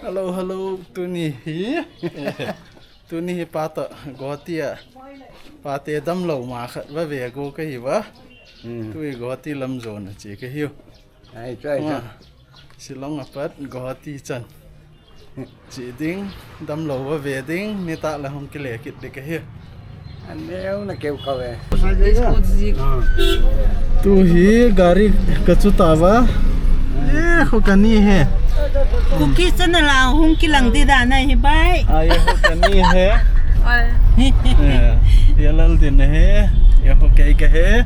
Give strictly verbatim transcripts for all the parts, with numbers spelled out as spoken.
Hello, hello, tuni hi. Tuni hi pata Guwahati a. Pate damlou ma khat va ve go kahi va. Hmm. Tui Guwahati lam jona che kahiu. Ai, chai, chai. Shillong apat Guwahati chan. Che ding, damlou va ve ding, nitah le hung kile kit ding kahi. Aneo na keu kau e. Tu hi gari ka chu ta va. Eh, ho kani he. Kuki chan la hung kilang di da na hi bai. Ai, ho kani he. Oi. Eh, ya lal din he. Ya ho kai ka he.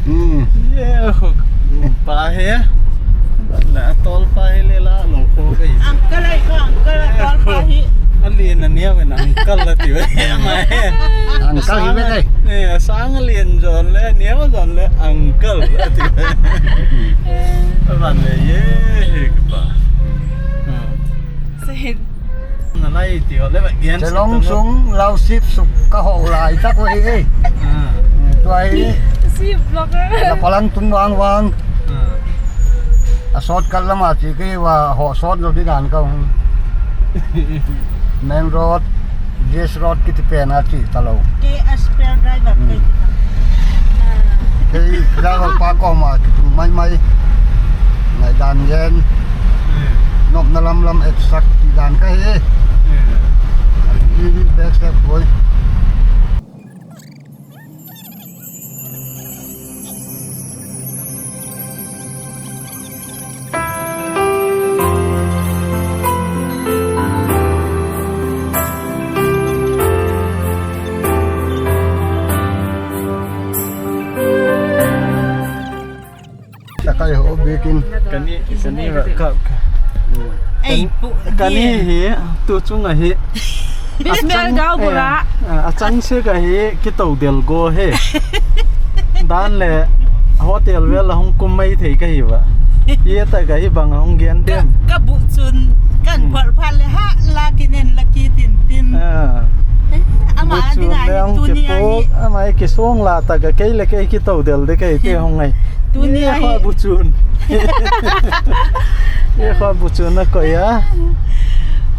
Hmm. Ya ho pa he. Na tol pa he le la lo ko kai. Uncle ai ko, uncle ai tol pa hi. Ali na nia ve na uncle la ti ve. Ma he. Uncle hi ve kai. Eh, sang lien jon le, nia jon le, uncle la ti ve. Ban le ye, he ka pa. Hmm. Sahid. Na lai ti ho le ba gen. Chelong sung lau sip suk ka ho lai ta ko he. Hmm. Tua hi. Si vlogger. La palang tung wang wang. Hmm. A shortcut lama che kei va ho short lo di dan ka hung. Main road, G S road kiti pen a che ta lou. Kei a spare driver kei ti ta. Kei driver pa koma kitung mai mai. Ngai dan gen. Hmm. Nopna lam lam exact ti dan ka he. Hmm. Hi back step boy. Takai ho bikin. Kani, kani ra ka, ka. Ei, pu, kani hi, tu chunga hi. Bismillah, achang, gao bula. Eh, achang se ka hi, kitou del go he. Dan le, hotel vel la hung kum mai thei ka hi va. Ye ta ka hi bang hung gen dem. Ka, ka bu chun, kan phal phal le ha, la kinen la ki tin tin. Ah. Eh, ama bu chun dinga le hi hung tuni kipo, ahi. Ama hi kisong la ta ka kei le kei kitou del de kei te hung ngai. Tuni ahi. Ye kho bu chun. Ye kho bu chun na ko ya.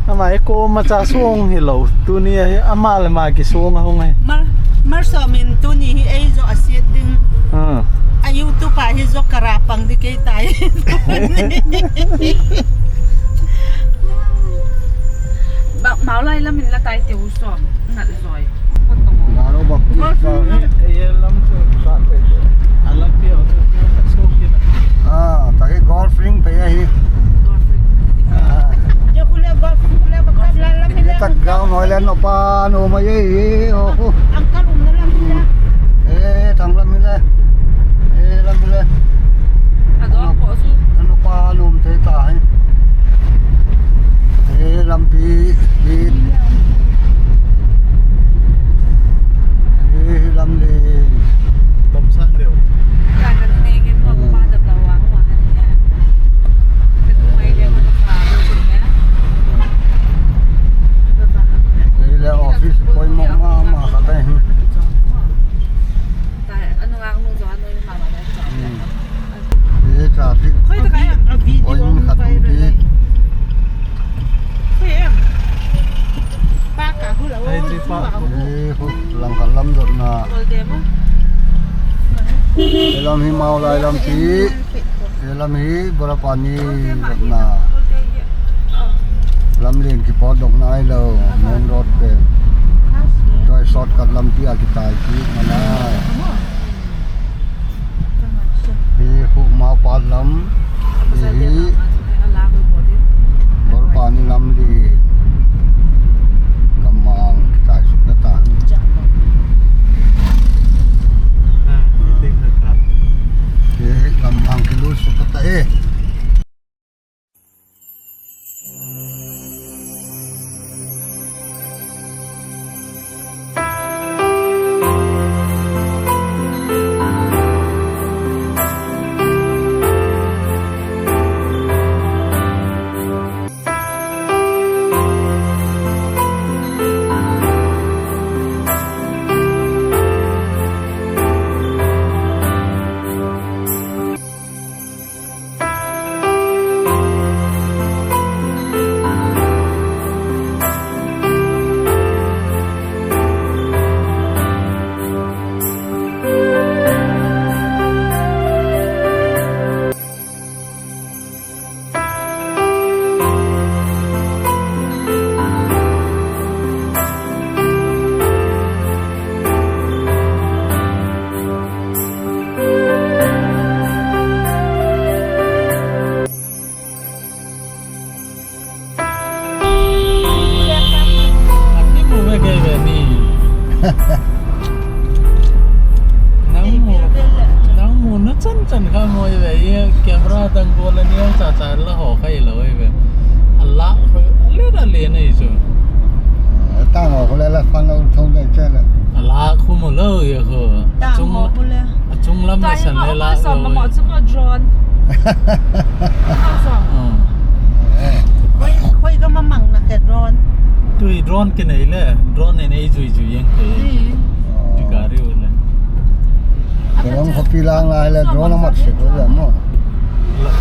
Ama e ko ma cha song hi lo. Tuni ahi ama le ma ki song a hung ahi. Mar, mar so min tuni hi ei jo a siat ding. Ha. A YouTube a hi jo kara pang di kei tai. Ba, mau lai lam in la tai te u som. Nat zoi. Garo Baptist ka. Golf ring. Eh, eh, lam chu ka pe chu. A lampi a chu ka so ki na. Ah, ta ke golf ring pe ahi. Golf ring. Ah. Je khule golf ring khule ba ka la lam le. Tak ground noi le no pa no ma ye ye, oh, oh. Uncle um na lam le. Eh, thang lam le. Eh, lam le. A dor ko su. Ano pa nom te ta hai. Eh, lampi, hi. Eh, lam le. Tom sang deu. Ka ka ne ke ko pa da ta wa wa ne. Ke tu mai le ma ka pa ne. Eh, le office appointment ma, ma ka ta hi. Ye traffic. Khoi ta kaya a video. Oi, khat viral pi. Khoi em. Pa ka hu la o. Ai, ji pa. Ye hu lang khat lam dot na. Kol de mo. Ye lam hi mau lai lam pi. Ye lam hi Borapani dot na. Lamlen kipot dong nai lo, main road pen. Toi shortcut lampi a kitai kit mana. Hi khu mau pat lam. Hi Borpani lamlen. Gamang kitai suk na ta. Hi gamang kilut suk na ta e. Ni. Nang mu, nang mu na chan chan kha mo ve, ye camera dang ko la ni ang cha cha la ho khai lo ve. Ala khu le da le nei chu. Tang ho khu le la fan lo thong le che le. Ala khu mo lo ye khu. Tang ho khu le. Achung lam na san le la. Som ma mo chu mo drone. Som. Hoi, hoi ka mamang na ke drone. Tui drone kinei le, drone nei nei jui jui yeng. Ti ka riu le. Ke long khopi lang lai le drone amat se ko ya mo. La,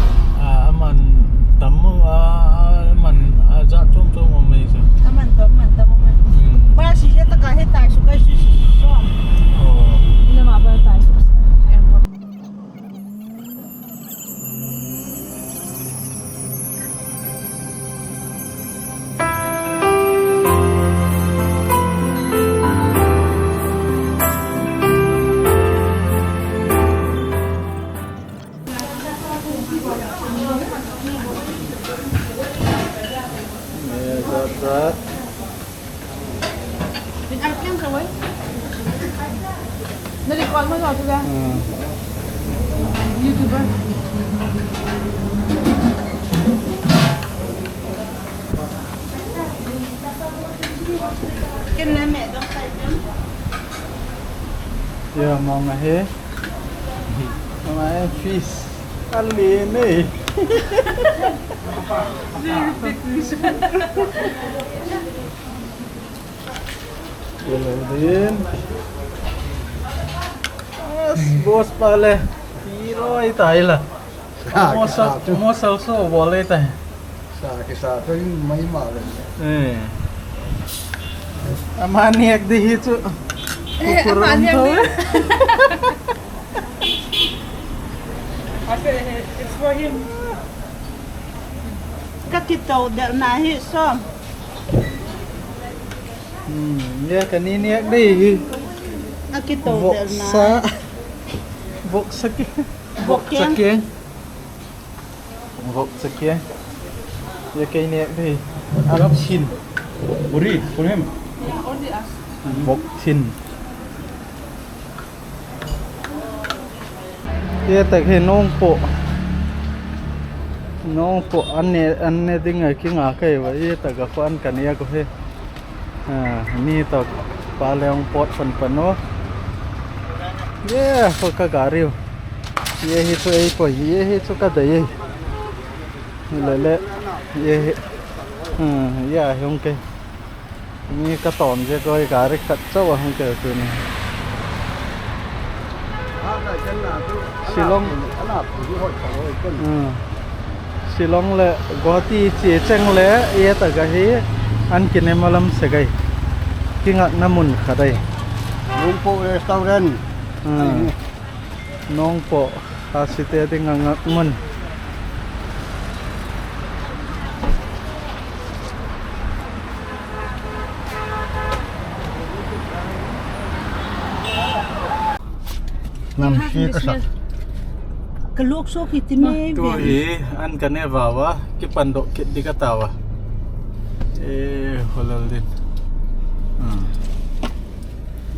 a, aman tam mo, a, aman, a, ja chom chom mo mai sa. Aman to, aman tam mo mai. Hmm. Ba si je ta ka he tai su kai su su. Oh. Ina ma ba tai su. Min an piang sa wai. Na record mo sa tu ba? Hmm. YouTuber. Ken na me dong sai ken. Ya, mong ahi. Mong ahi, fish. Kali ni. Din. Yes, boss pa le. Hero ai tai la. Sa, mo sa, sa, mo sa so bol le tai. Sa, kisa to yung may mali. Eh. Amani ek di hi chu. Eh, amani ek di. Kukurang to. Ase, it's for him. Ka kito del na hi so. Hmm, ya ka ni ni ek di hi. Ka kito del na. Voksa. Voksa ke. Voksa ke. Vok chake. Ye kei ne be. Arab Chin. Uri, for him. Vok Chin. Ye tak he nong po. Nong po an ne, an ne ding a kinga kai va. Ye tak a ko an kan ya ko he. Ah, ni to pa le ong pot pan pan o. Ye, ho ka gari o. Ye hi chu ei poi, ye hi chu ka dei ei. Le le, ye hi. Ah, ye hi ong ke. Ni ka tom je koi gari khat chau a ong ke tu ni. Shillong. Hmm. Shillong le Guwahati che cheng le ye ta ga hi an kinem alam se gai. Kinga na mun kha dai. Nongpoh restaurant. Hmm. Nongpoh Khasi te ding a ngak mun. Nam si ka sa. Ka lok so ki ti me. Tu hi an ka ne va va ki pan dok kit di ka ta va. E, holal din. Hmm.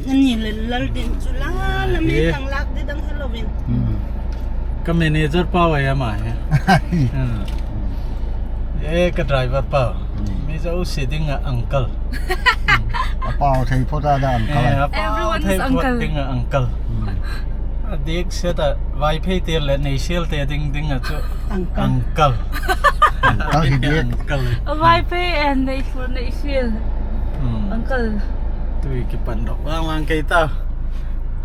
Ani le lal din chu la, la me tang lak di dang hello vin. Hmm. Ka manager pa wa ya ma he. Hmm. Eh, ka driver pa. Hmm. Mi jo si ding a uncle. A pa thei pho ta da uncle. Eh, a pa thei pho ding a uncle. Hmm. A dik se ta Vaiphei te le nei sel te ding ding a chu. Uncle. Uncle. Uncle hi dik. Uncle. Vaiphei and nei sel, nei sel. Hmm. Uncle. Tui ki pan dok vang vang kei ta.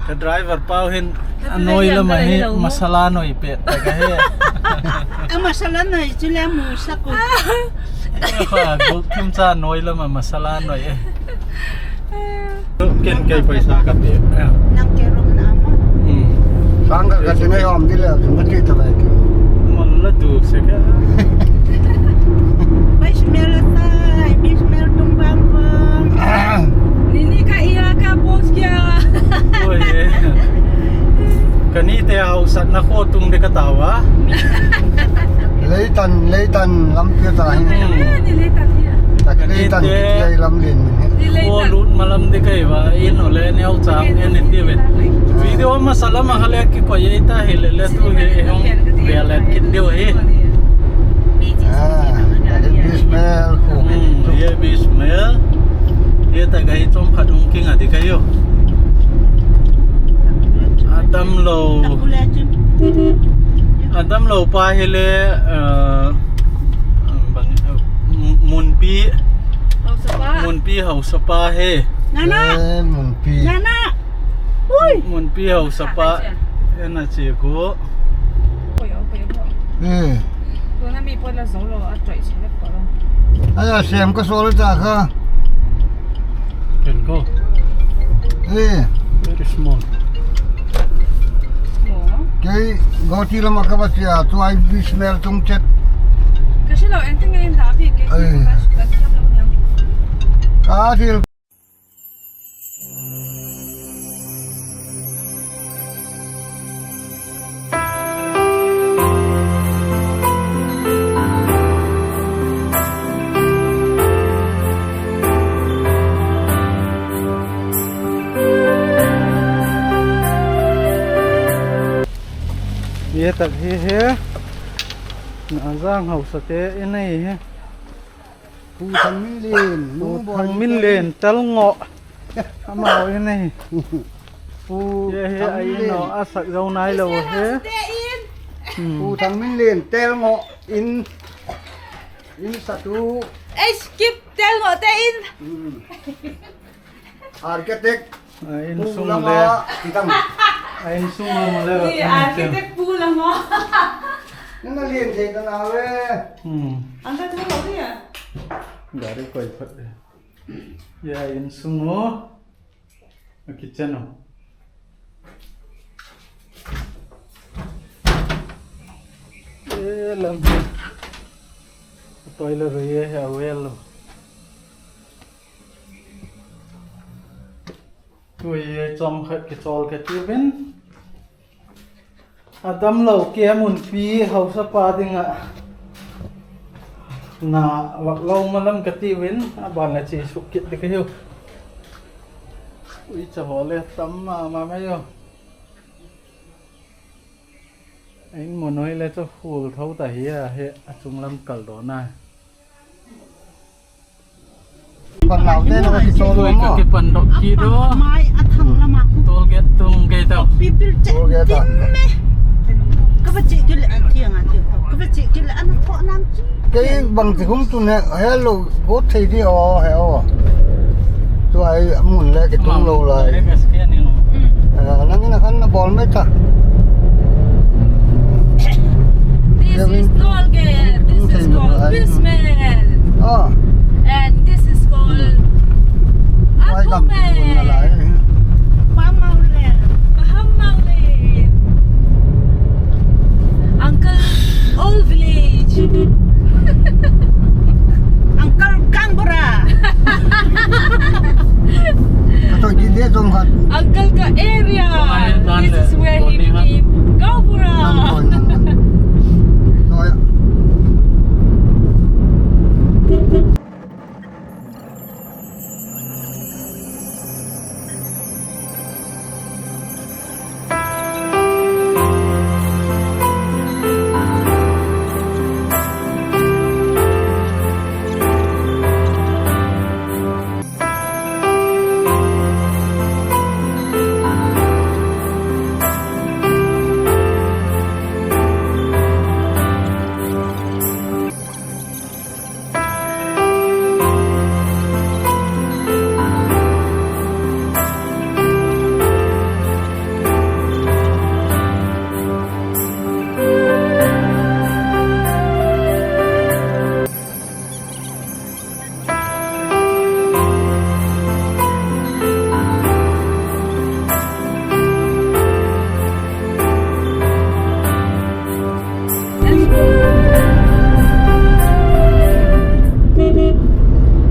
Ka driver pau hin anoi lam a hi masala noi pe ta ka he. A masala noi chu le mu sa ko. Kha gol thim cha noi lam a masala noi e. Ken kei paisa ka pe. Nang ke rom na mo. Hmm. Sang ka ka ti nei om di le, ka ti ta lai ki. Mon la du se ka. Bai smell ta, bai smell tum bang bang. Ni ni ka iya ka boss kya. Oi. Ka ni te hau sat na kho tung de ka ta wa. Leitan, leitan lam pia ta hi. Ni leitan ya. Tak nei tang kiti ai lam len min he. Ko lut malam di kai va, in ole neo chang en ti ve. Video masa lam a hale kikoi ei ta hi le le tu hi hong ve le kin deu hi. Ah, tak in Bismail ko. Hmm, ye Bismail. Ye tak ai chom khat hung king a di kai yo. Adam lo. Adam lo pa hi le, eh, bang, eh, Munpi. Hausapa. Munpi hausapa he. Nana. Eh, Munpi. Nana. Ui. Munpi hausapa. Ena che ko. Oi, oi, oi. Eh. Tuna mi poi la zo lo, a choi che le ko lo. Aya, sem ka so le ta kha. Ken ko. Eh. Very small. Small. Kei goti lama ka va chia, tu ai Bismail tung chet. Ka shi lo, en ting en da bi, kei. Eh. Ka thil. Ye tak hi he. Najang hausa te in ahi he. Pu Thangminlen, Pu Thangminlen, Telngoh. Amau in ahi. Pu Thangminlen. Ye he, a in o, a sak jou nai lou he. Hmm. Pu Thangminlen, Telngoh in, in satu. Ei, skip, Telngoh te in. Hmm. Architect. A insung le. Pu Lama, kitang. A insung le. Ui, architect Pu Lama. Nana lien thei ta na ve. Hmm. Anga tu lo dia. Gari koi phat de. Ya insung o. A kitchen o. E lam. Toilet area he a well lo. Tui chom khat kichol kati uvin. Adam lo kei a Munpi hausapa dinga. Na vak lo malam kati uvin. Aban la che suk kit ding kahiu. Ui cha ho le tam mama mai o. Ahin mun hoi le chu hul tho ta hi a, he a chung lam kal do na. Pan lau te na ka kichol lo mo. Ka kipan dok kit do. Mai a thang lama. Toll gate tung gate tau. Pipil che. Toll gate ta. Tin me. Ka ba che kile a thiang a thiang. Ka ba che kile an tho nam chi. Kei bang ti hum tu ne, hello, go thei di o, he o. Tu ai mun le kitung lo lai. Direct S K ni lo. Hmm. Ah, nang ina khan na bol mai ta. This is toll gate. This is called Bismail. Oh. And this is called Akume. Pamaulen. Pahamaulin. Uncle Old Village. Uncle Gangbura. Uncle ka area. This is where he became Gangbura.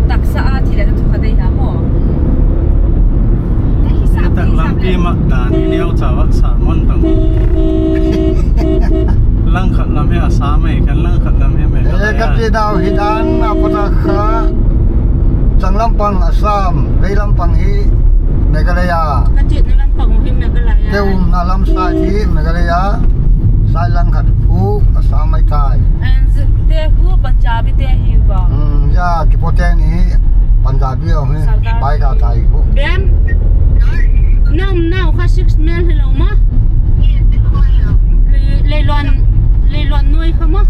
Taksa a thi le ka thu kha dei ha mo. Hitak lampi ma dan hi neo chawa sa mon tang. Langkhat lam hi a sa mai khan langkhat lam hi mai. Eh, ka ti dau hi dan a pata kha. Changlam pang Assam, veilam pang hi Meghalaya. Ka chetna lam pang hi Meghalaya. Ke umna lam side hi Meghalaya. Side lang khat khu Assam mai tai. And te khu Punjabi te hi ba. Hmm, ya, kipote ni Punjabi ho hi. Sardar. Bai ka tai khu. Ben. Nam nau kha six mile hi lo ma. Lei, Leilon, Leilon noi kha ma.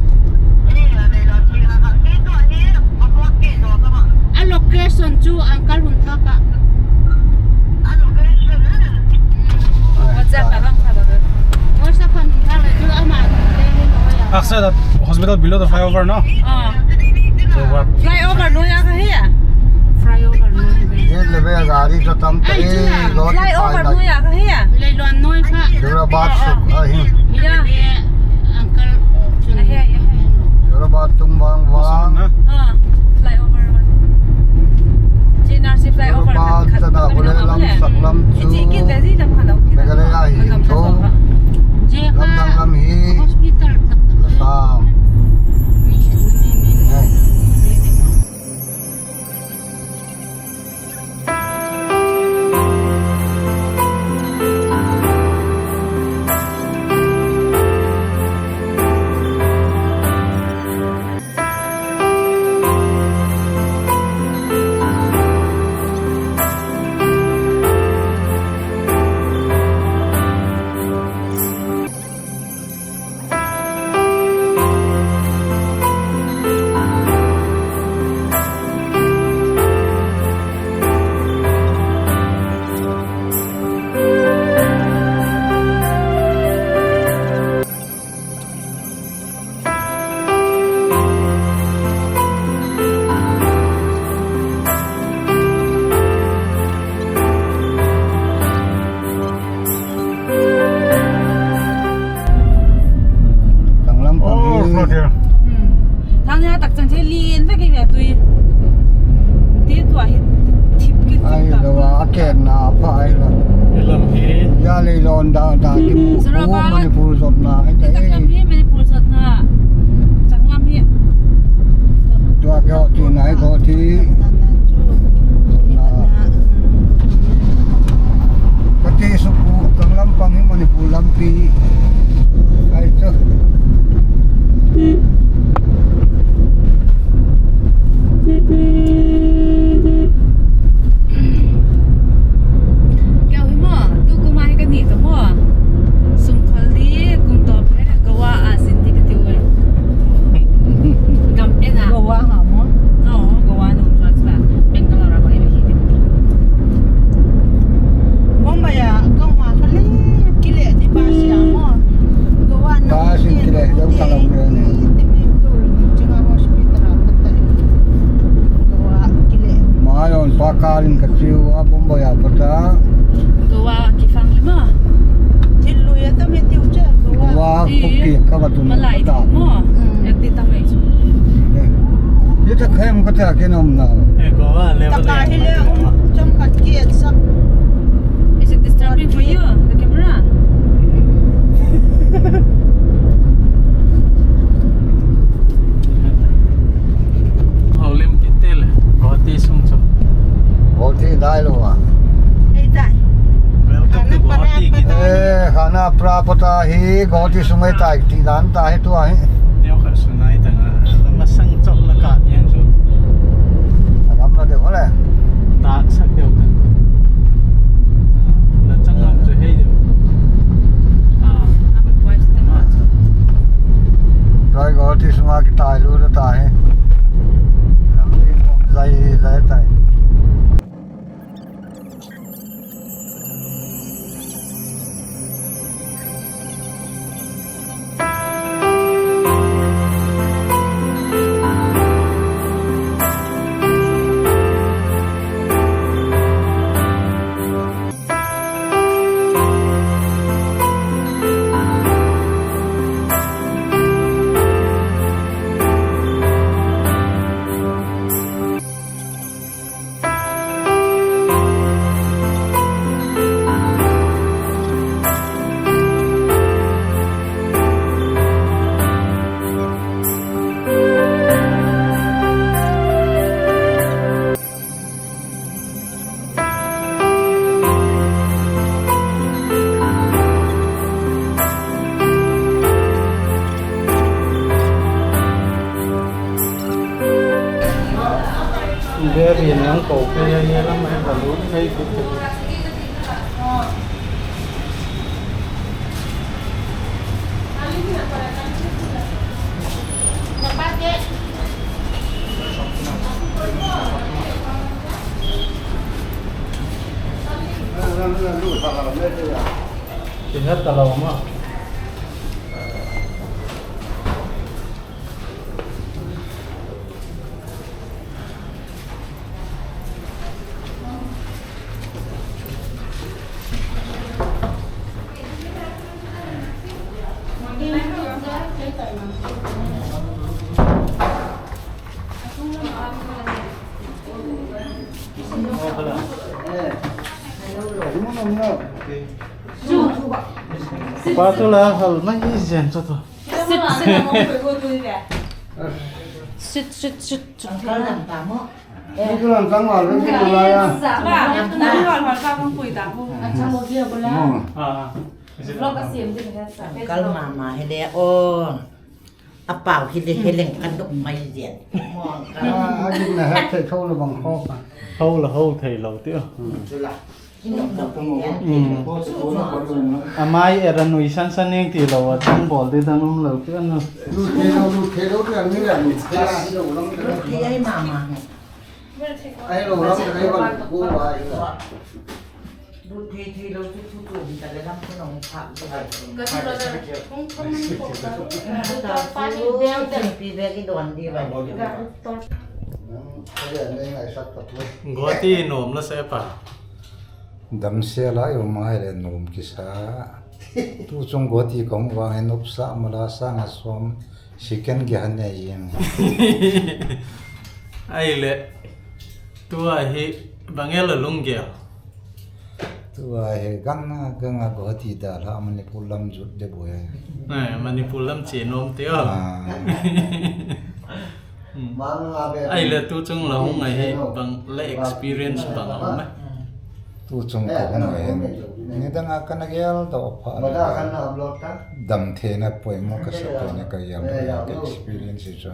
A location chu uncle hun tha ka. WhatsApp ka bang kha ba. WhatsApp ka nun tha le chu ama le le lo ya. Aksa, that hospital below the flyover, no? Ah. So what? Flyover noi a ka hi a? Flyover noi. Ye le ve gari to tam te. Ai, chu na. Flyover noi a ka hi a? Leilon noi kha. Jora bat su a hi. Ya. Uncle. Ahe, ahe. Jora bat tung bang bang. Ah, flyover one. J N R C flyover. Jora bat khat, chana khat, hule khat, lam khat, sak lam chu. Ichi kit le ji lam khat, khat. Meghalaya hi tho. Lam dang lam hi. Hospital. Assam. Changlam pang hi. Hmm. Thang ya tak chang che lin ve ke ve tui. Ti tua hi thip ki ai, thip ta. Lo a ken na pa ai la. Lam hi. Ya Leilon da da ki mu. Manipur jot na ai ta. Tak lam hi Manipur jot na. Changlam hi. Tua ke ho ti nai ko ti. Kati suku, Changlam pang hi Manipur lampi. Ai chu. Keu hi mo, tu kuma hi kani to mo. Sum khol di, kum to phe. Goa a sin ti kati ul. Gam ena. Goa ha mo? No, Goa no, so it's bad. Bangalore ko ibi hiti. Bombay a, kau ma kale, kile di pa siya mo. Goa no. Pa sin kile, daw talaw ko yan eh. Ti mi ko lo ni chinga hospital a patay. Goa kile. Mayon pa kalin kasiu a Bombay a pata. Goa kifang lima. Thil lui a tam e tiu che, Goa. Goa, i, Kuki, ka va tum. Malai ta. Mo. Mm. Ek di tam e chu. Ye ta khem ka ta ke nom na. Eh, Goa le. Ta ka hi le, um, chom khat ki et sak. Is it disturbing for you, the camera? Haulim kitel, Guwahati sung chu. Guwahati dai lou a. Ei dai. Welcome to Guwahati kiti. Eh, Khanapara pata hi Guwahati sung ei tai ti dan ta hi tua hi. Neo khat sunai tanga, masang chok la ka yan chu. Agam la deu le. Ta sak deu ta. La chang lam chu hei deu. Ah. Tua Guwahati sunga kitai lu ta hi. Lampi kom zai zai tai. Baby nang ko pe ya ya lam ai ka lu ai ku. Kihet ta lo ma. Pa tu la hal mai jen chu tu. Sit, sit. Sit, sit, sit, sit. Kal mama hile o. Apau hile heleng kadok mai jen. Agin na het thei tho lo bang kho ka. Ho la ho thei lo ti. Amai era nui san san neng ti lo, a chang bol di dang um lo ti an. Lu thei lo, lu thei lo ti an ni la ni. Lu thei ai mama. Ai lo lo ai ba ko wa ai. Lu thei thei lo tu tu tu ni ta le lam ko nong pha. Ka ti lo da. Kong kong ni ko ka. Ta pa ni deu te pi be ki don di ba. Ka to. Guwahati nom la se pa. Damsel a i um a ahile nom kisa. Tuchung Guwahati kahung vang hi nopsa mala sang a som second ge han nei jeng. Ahile tua hi bang a la lunggel. Tua hi ganga ganga Guwahati dalha Manipur lam jut de boi. Eh, Manipur lam che nom te o. Ah. Hmm. Ahile tuchung la hung a hi bang la experience bang a um e. Tuchung ka hung a hin. Nidang a kana gel doh pha le. Dam theina poimo kasa theina ka gel doh ka experience chu.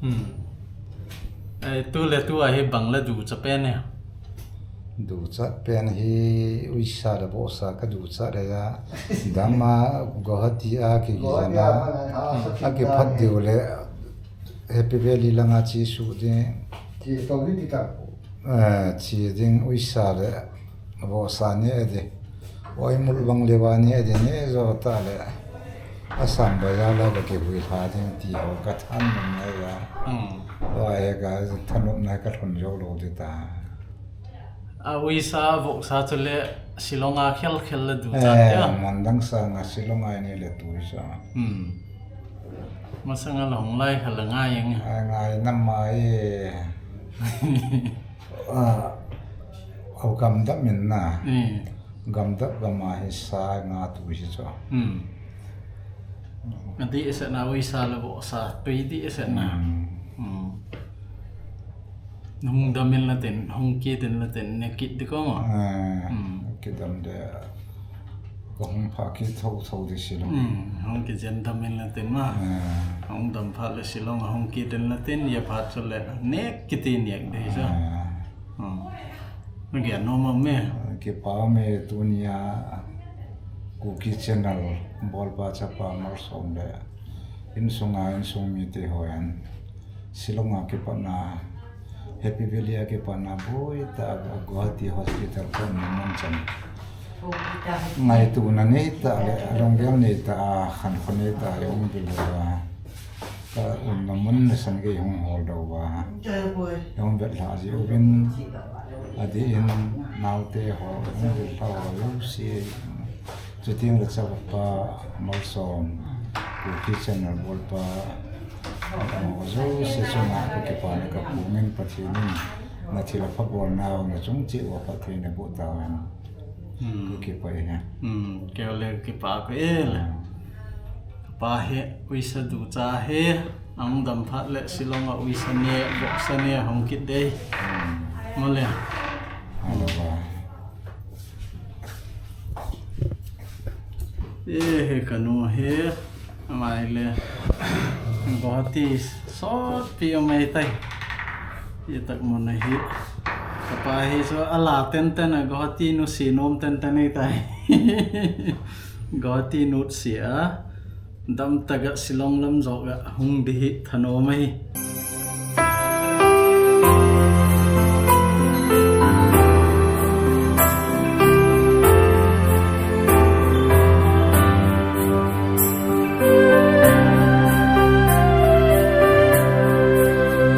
Hmm. Eh, tu le tu a hi bang la ducha pen e. Ducha pen hi uisa le vohsa ka ducha le ya. Dam a Guwahati a kigijana. A kiphat diu le Happy Valley langa che suh ding. Che to hi ti ta. Eh, che ding uisa le vohsa ni e di. Oi mul bang le va ni e di ni zo ta le. Assam bazar la ba kihui lha ding ti ho ka thanop na ya. Hmm. Tua hi ka thanop na ka lhun jou lou di ta. A uisa vohsa chu le Shillong a khel khel le ducha te a. Eh, mun dang sang a Shillong a ni le tu sa. Hmm. Masang a la hung lai kha la ngai ang. A ngai na mai. A, au gam dap min na. Hmm. Gam dap gam a hi sa nga tu hi chu. Hmm. Nga ti ese na uisa le vohsa, tui ti ese na. Hmm. Hmm. Hung dam in la tin, hung kit in la tin, ne kit di ko ma. Ah, hmm. Kidam de. Ka hung pha kit tho tho di si lo. Hmm, hung kijen dam in la tin ma. Ah. Hung dam pha le Shillong, hung kit in la tin, ya pha chu le, ne kit in yak di sa. Ah. Hmm. Nge no ma me. Kipa me tunia Kuki Channel bolpa chapa Malsom le. Insunga, insung mite ho hin. Shillong a kipatna, Happy Valley a kipatna, boi ta Guwahati Hospital ko ni man chan. Ngaituna nei ta le, lunggel nei ta, khankho nei ta, i um bil uva. Ka umna mun nasan gei hung hol doh uva. I um vet lha ji uvin, adeh in naote ho, i um vet lha ho, i um si. Chuting le chapa Malsom, Kuki Channel bolpa, amo jouse chunga ka kipana ka pungin Pathen in na thilha pha bolnau na chung cheh uva Pathen in boh tauhen. Hmm. Ka kipah e. Hmm, kei le kipa ko e le. Hmm. Ka pa hi uisa ducha hi, ahung dam phat le Shillong a uisa ne, vohsa ne, hung kit dei. Hmm. Mo le. Hello, ba. E, he kanu he, amai le. Guwahati sotpi amai tai. Itak mun ahi. Kapa hi chu ala tenten a Guwahati nu si nom tenten ahi tai. Guwahati nu si a. Damtah a Shillong lam joh a hung ding hi thanom ahi.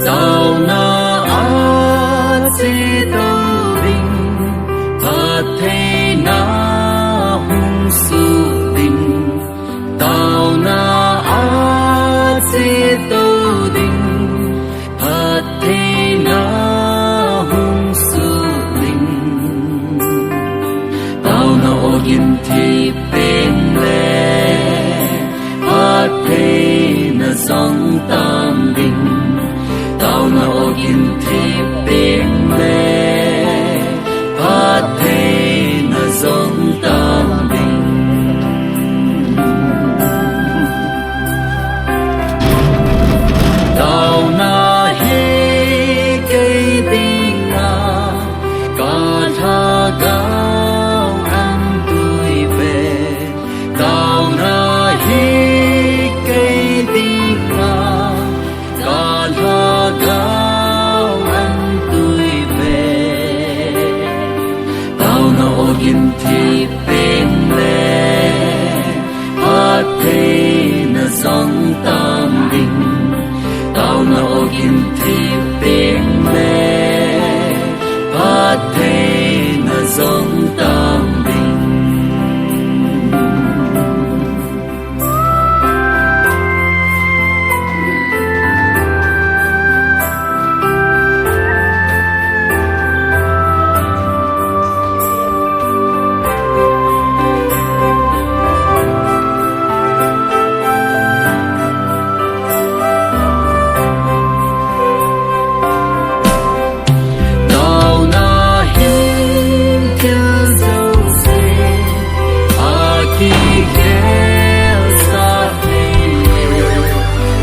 Taona a chetou ding, phattheina hung soh ding. Taona a chetou ding, phattheina hung soh ding. Taona ogin thi peng le, phattheina jong tang ding. Taona ogin thi peng le, phattheina jong tang ding. Taona hi kei dinga, ka lhagao an tui ve. Taona hi kei dinga, ka lhagao an tui ve. Taona ogin thi peng le, phattheina jong tang ding. Taona ogin thi peng le, phattheina jong tang ding. Taona hin thil jouse akikhel sah thei.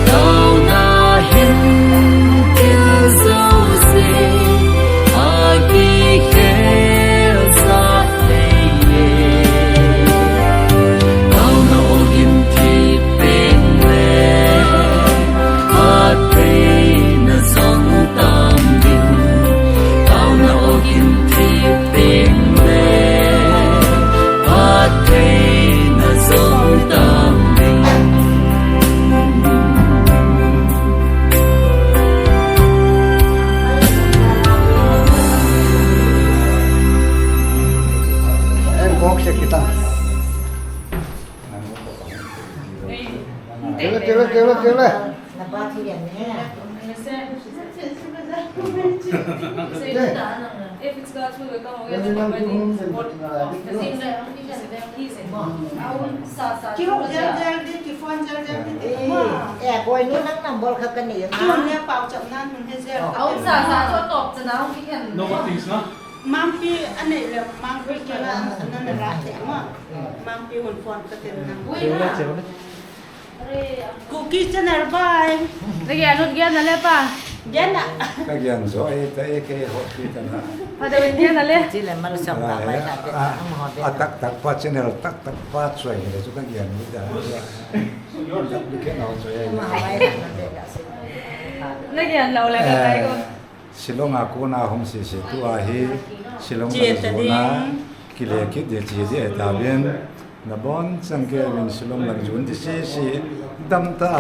Taona hin thil jouse akikhel sah thei. Taona ogin thi peng le, phattheina jong tang ding. Taona ogin thi peng le, phattheina jong tang ding. Em kok se kita. Tele, tele, tele, tele. If it's God's will, we come over and provide the support of the things that he's in. Sa, sa, Kiru sa, jel, sa. Jel, di, ki phone jel, jel, di, di. Eh, eh, koi nu nang number kha ka nei na. Kiru ne pau chap nan, nun he jel. Au sa, sa, so top cha na, we can. No, what things na? Mangpi, anei le, mangpi kila, nan la te ma. Mangpi hun phone ka ten na. Ui, na. Kuki channel bye. Lagi anut gian na le pa. Gian na. Ka gian jo ai ta e ke ho ki ta na. Pa de win gian na le. Chi le mal sam ta mai ta de. Atak tak pa channel tak tak pa choi le chu ka gian ni da. Duplicate na choi ai. Lagi an lo le ka kai ko. Shillong a kona hung sese tua hi Shillong lam jona kile kit ding chi ding ahi tauvin, nabon chang kei uvin Shillong lam jon ding sese damtah a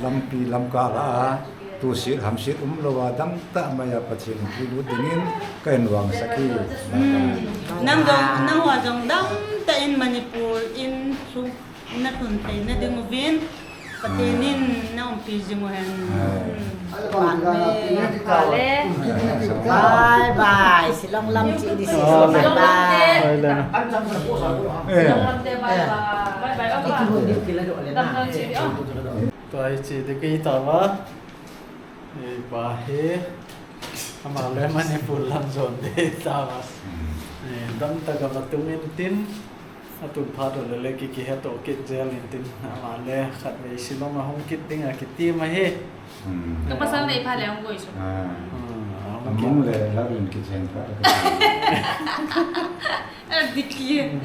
lampi lamkah lah a tusit hamsit umlou a damtah mai a Pathen puilut dingin ka in vang saki. Nang jong, nang ho jong damtah in Manipur in sung Na tun thei na ding uvin, Pathen in na umpi jing uhen. Bye bye. Shillong lam chi di si. Bye bye. Shillong lam te bye bye. Bye bye. Bye bye. Tua hi chi di kei ta va. Eh, pa hi, ama le Manipur lam jon ding tava. Eh, damtah a va tung intin, atun phat le le ki, kihe to kit jel intin, ama le khatvei Shillong a hung kit ding a kiti ma hi. Hmm. Ka pasal nei pha le hung koi su. Ah. Hmm. Among le la rin kichen pa. Adiki.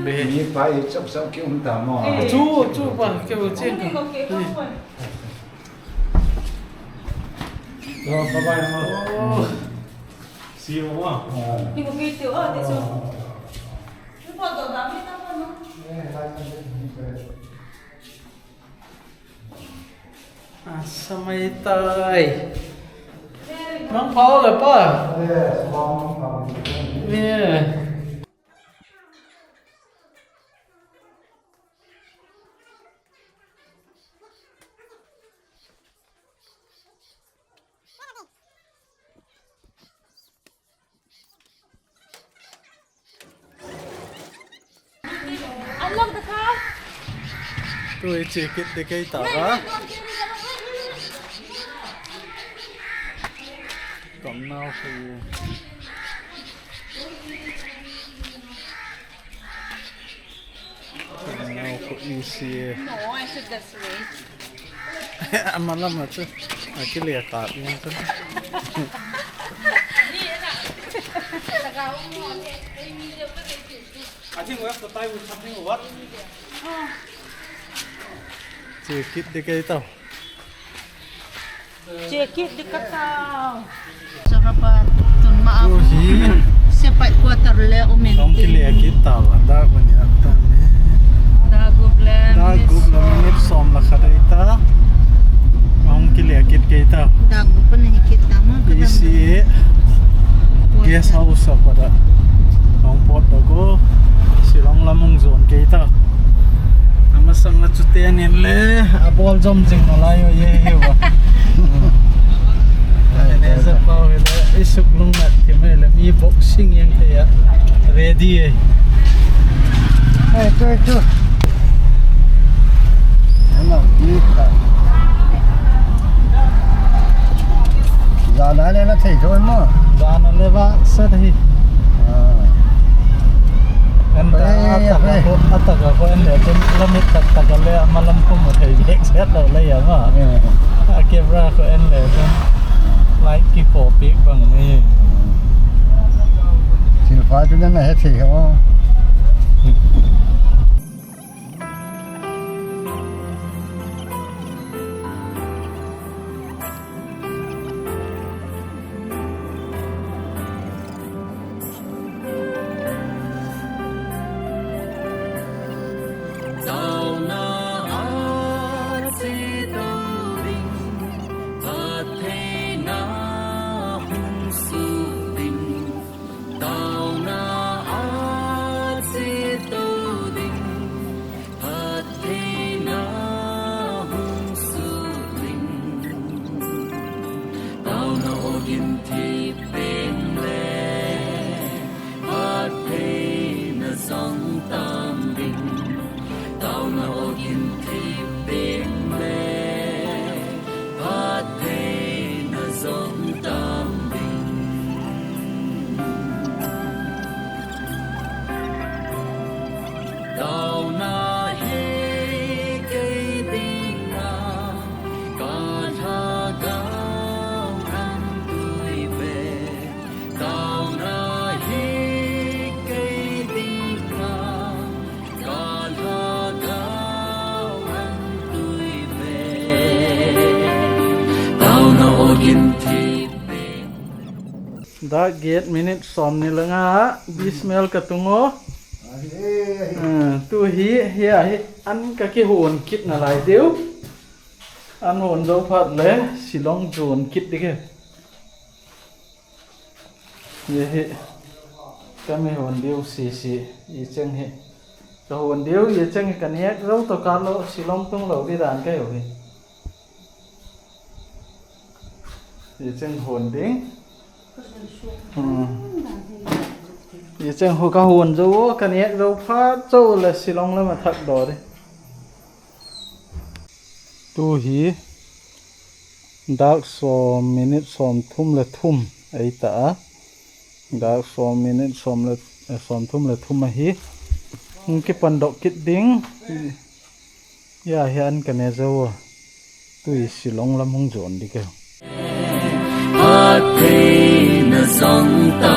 Mi pa i chop chop ki um ta mo. Chu, chu pa, ke bo chen ka. Bye bye mo. See you mo. Ni ko kiti o, this one. Ni ko do da mi ta mo no. Asa mai tai. Mang pao le pa. Yeah. Unlock the car. Tu i che kit ding kei ta ba. Kom nau khu. Kom nau khu i si. No, I should just wait. Amalam a chu. Akile kap ni chu. I think we have to tie with something or what? Che kit ding kei tau. Che kit ding ka tau. Chakapa tun ma. Tu hi. Sepai quarter le umin. Hung kile kit tau, anda ko ni atan ni. Da gup le. Da gup le minute som le khat ahi ta. Hung kile kit kei tau. Da gup ni kit ta mo. I si e. Guest house a pa da. Hung pot da ko. Shillong lam hung jon kei tau. Amasang a chu ten in le. Abol jom jing nalai o ye he wa. Ene ja pau he le, isuk lung nat ke me le, mi boxing yang ke ya. Ready eh. Hey, tu, tu. Hello, kita. Jana le na thei thon mo. Jana le ba sa thei. Ah. Anta ataka ko, ataka ko en le, lamit tak taka le, amalam ko mo thei bek set lo le ya ma. A camera ko en le, like ki ko pic bang ni. Silpa tu na he thei ho. Tauna a chetou ding, phattheina hung soh ding. Tauna ogin thipeng le, phattheina jong tam ding. Tauna ogin thipeng le, phattheina jong tam ding. Tauna hi kei dinga, ka lhagao an tui ve. Tauna hi kei dinga, ka lhagao an tui ve. Tauna ogin thipeng. Dak get minute som ni le nga, bismel ka tung o. Ah, tu hi, hi a hi, an ka kihon kit nalai diu. An hon jou phat le, Shillong jon kit ding e. Ye hi, ka mi hon diu sisi, i cheng hi. Ka hon diu, i cheng hi ka nek jou to ka lo, Shillong tung lo di dan ka yo hi. Ye cheng hon ding. Hmm. Ye cheng ho ka hon jou, ka nek jou phat jou le Shillong le ma thak do ding. Tu hi dak som minute som thum le thum ahi ta a. Dak som minute som le, eh, som thum le thum ahi. Hung kipan doh kit ding. Ya, hi an ka ne jou a. Tu i Shillong lam hung jon ding e. Theina jong ta